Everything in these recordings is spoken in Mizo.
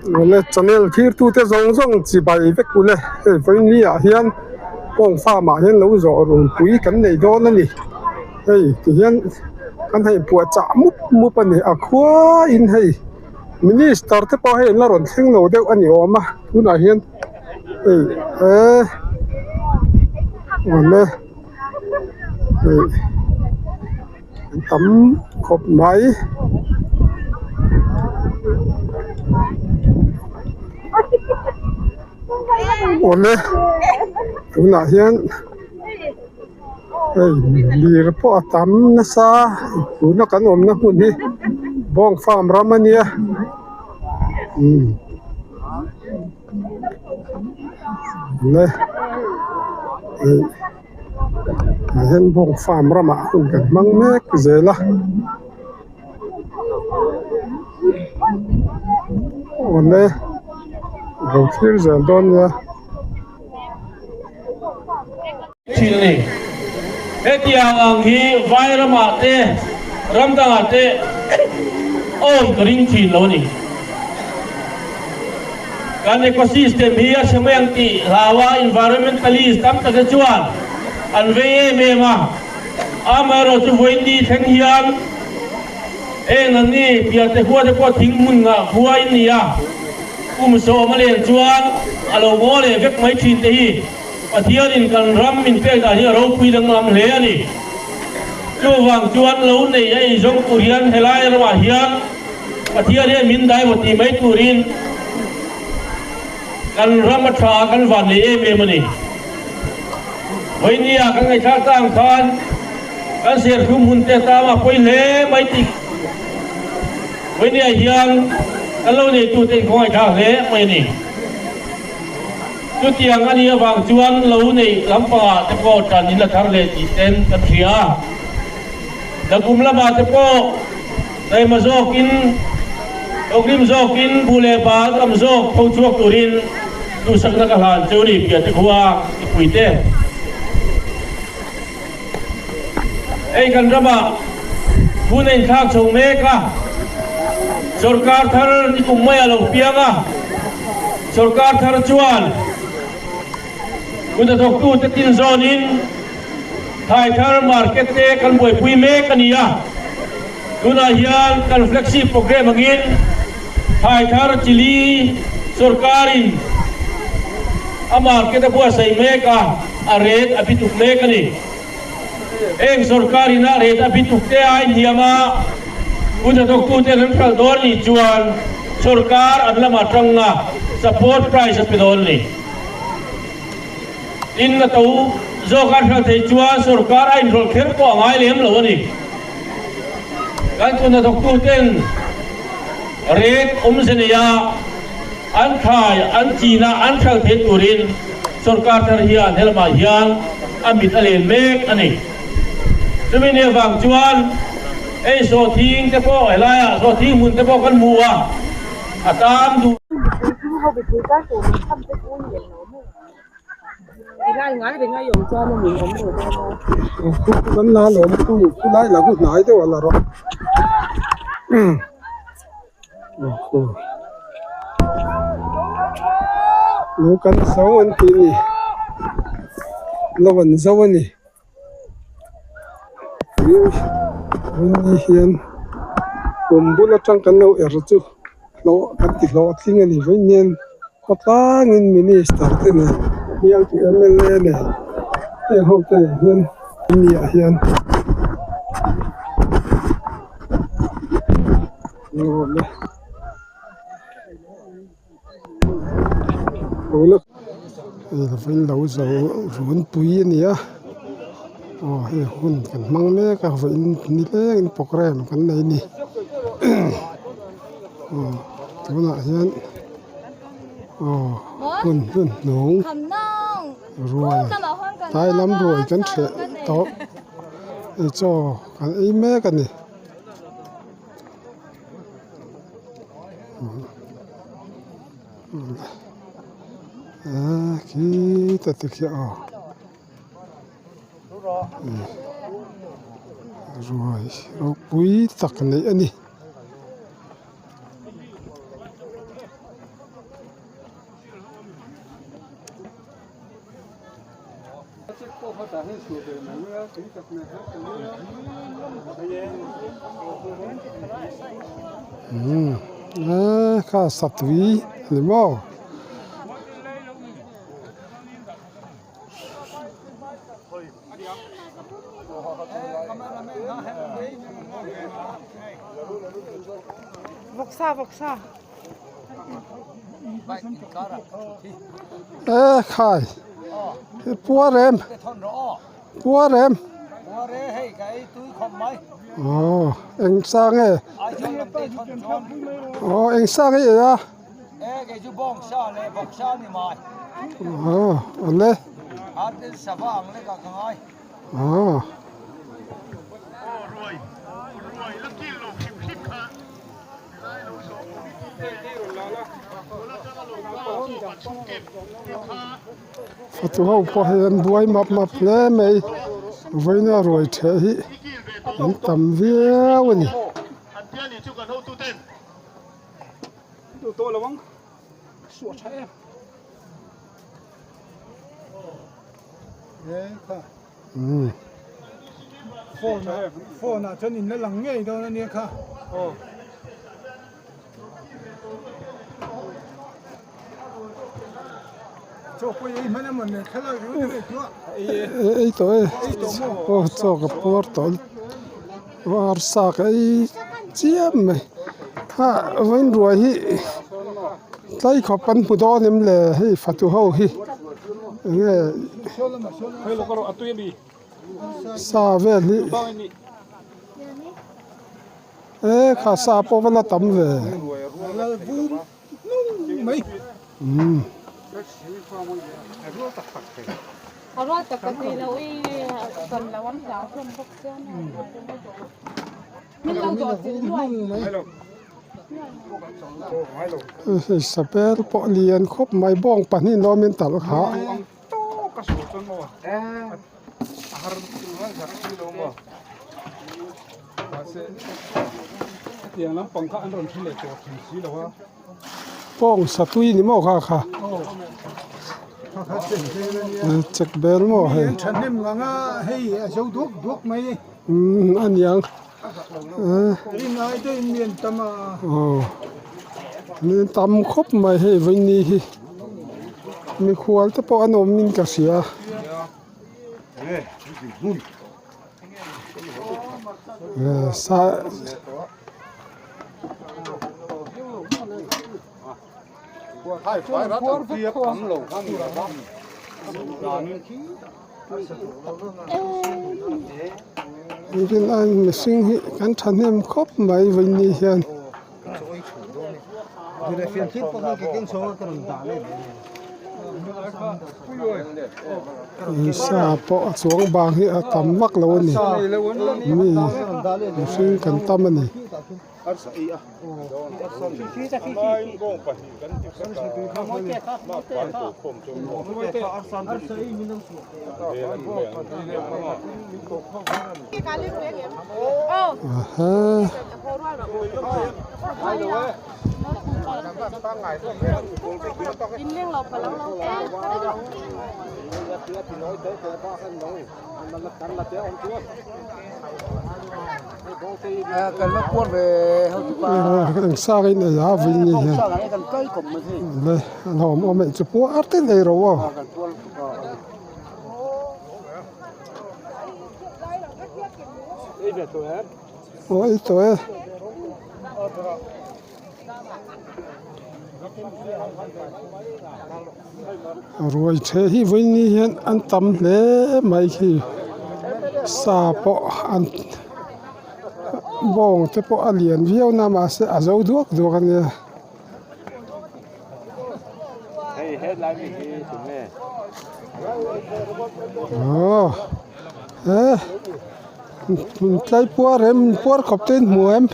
Awle channel thirtute zawng zawng chibai vek ule hei vawiin ah hian kawng farm ah hian lo zawh runpui kan nei dawn a ni hei ti hian kan hei puah chah mup mup a ni a khuaiin hei minister te pawh hei an la rawn thleng lo deuh a ni awm a tunah hian hei eee awle hei. An tam khawp mai. Awle tunah hian hei lir pawh a tam nasa tuna kan awmna hmun hi bawng farm ram a nia umm awle hei. Tah hian bawng farm ramah hun kan hmang mek zel a awle lo thlir zel dawn nia. Thin a ni. Hetiang ang hi vai ramah te ram dangah te awm ka ring thin lo a ni. Kan ecosystem hi a hre mai ang tih hlaua environmentalist tam tak te chuan an vei em em a. Amaherawh chu vawiin ni thleng hian eng an ni piante khua te pawh thing hmun ngah khua in ni a, kum sawm a len chuan a lo ngaw leh vek mai thin te hi Pathianin kan ram min pek dan hi a ropui danglam hle a ni. Chuvang chuan lo nei a inzawng tur hian helai ramah hian Pathian hian min dai maw tih mai turin kan ram a tha a, kan van nei em em a ni. Vawinia kan ngaihthlak ta ang khan kan serthlum hun te tama pawi hle mai tih vawinia hian kan lo neitute in khawngaih thlak hle mai a ni. Chutiang a nih avang chuan lo neih lampangah te pawh tan in la thar leh tih ten kan hria a. Nakum lamah te pawh Taima zawkin, thawkrim zawkin, bu leh bal tam zawk tho chhuak turin duhsakna ka hlan cheu ni Piate khua mipuite. Hei kan ramah hun a inthlak chho mek a, sorkar thar ni kum mai a lo piang a, sorkar thar chuan kut hnathawktute tin zawnin thlai thar market te kan buaipui mek a ni a. Tunah hian kan flagship programme angin thlai thar chili sorkarin a market a buatsaih mek a, a rate a bituk mek a ni. Heng sorkarin a rate a bituk te a inhniam a, hun hnathawktute an hralh dawn nih chuan sorkar an lamah tanga support price a pe dawn a ni. Tin, a to zawk a hralh theih chuan sorkar a inrawlh kher pawh a ngai lem lo a ni. Kan kut hnathawktuten rek awmze neia an thlai, an china an hralh theih turin sorkar thar hian helamah hian a mit a len mek a ni. Chumi ni avang chuan hei sawhthing te pawh helaiah sawhthing hmun te pawh kan hmu a, a tam duh. Kan la lawm chu chu lai lam hnai deuh a la rawh lo kan zo an tih ni lo an zo a ni ni hian kum bul atang kan lo er chu hlawh kan ti hlawhtling a ni vawiin. Khawtlangin minister te nen bialtu mla nen heng ho te nen hian ni ah hian lo zo runpui a ni a aw hei hun kan hmang mek a vawiin nilengin programme kan nei a ni aw tunah hian. Aw hun hun hnung ruai tlai lam ruai kan hreh tawh hei chaw kan ei mek a ni. Aaa khita te khi aw ruai ropui tak neih a ni. Umm eee kha satui a ni maw. E khai puar em puar em aw eng sang e aw eng sang e a aw awle aw. Fatu ho pawh hi an buai map map hle mai vawiina ruai theh hi an tam viau a ni. Umm. Phone ah phone ah chuan in la lang ngei dawn a nia kha. Aw. Chaw pawh ei hman emaw nen thlalak ringawt a ngaihtuah. Ei tawh e. Aw chaw ka puar tawh arsa ka ei chiam mai. Ha vawiin ruai hi tlai khawp an hmu dawn em le hei fatu ho hi enge sa vel hi e kha sa pawh va la tam ve umm. Hei sapel pawh lian khawp mai bawng pahnih lawm in talh kha. Bawng satui ni maw kha kha chek bel maw hei. Umm a niang aw min tam khawp mai hei vawiini hi mikhual te pawh an awm in ka hria. Engtin a mihring hi kan thahnem khawp mai vawiini hian. Sa pawh a chuang bang hi a tam vak lo a ni mi mihring kan tam a ni. Eng sa ka inei a vawiin ni hian le a hlawm awm eih chu puar te nei ro aw. Aw ei tawh e. Ruai ṭheh hi vawiin ni hian an tam hle mai khi sa pawh an bawng te pawh a lian viau na mahse a zo duak duak a nia. Aw he tlai puar em puar khawp te in hmu em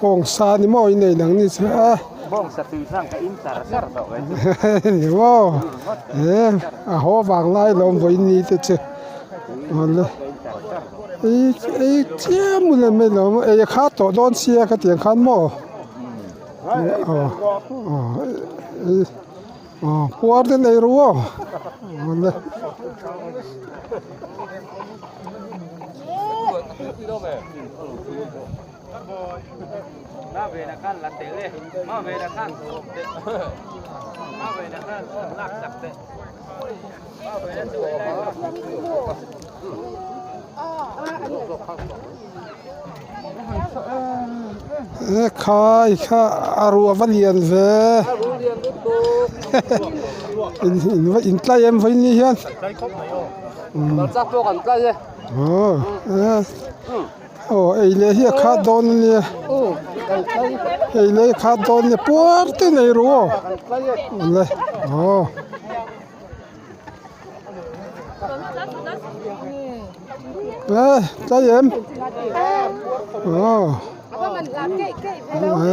bawng sa ni maw in ei nang ni chu a ni maw he a haw vang lai lawm vawiin ni te chu awle ei ei chiam le mai lo ei a kha tawh dawn sia ka tiang khan maw aw aw. Aw puar te nei ru aw awle. E khai kha a ruah va lian ve in in va in tlai em vawiin ni hian aw aw ei leh hi a khat dawn a nia ei leh hi a khat dawn a nia puar te nei ru aw awle aw. Ê tlai em aw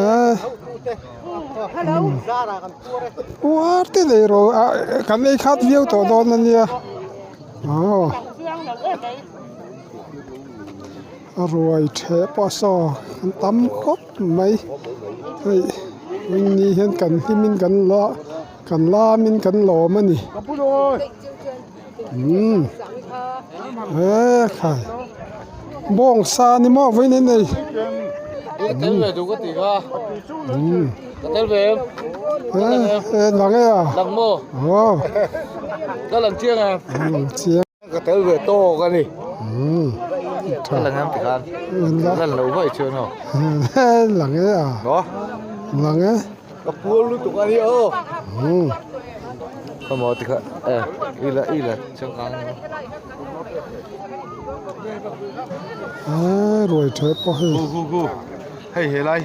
ê uar te nei rawh a kan ei khat viau tawh dawn a nia aw a ruai theh pawh saw an tam khawp mai hei ni hian kan hlim in kan la. Kan lamin kan lawm a ni. Umm he khai bawng sa ni maw vawiin an nei. Umm he lang e a. Aw. Umm chiang. Ka tel ve tawk a ni. Umm Ka lang em tikhan. Lan lo vaih chuan aw. Lang e a. Lang e. Ka pual lutuk a ni aw. Umm. Ka maw tikhan e ila ila changkang. Ruai theh pawh hei. Hu hu hu hei helai.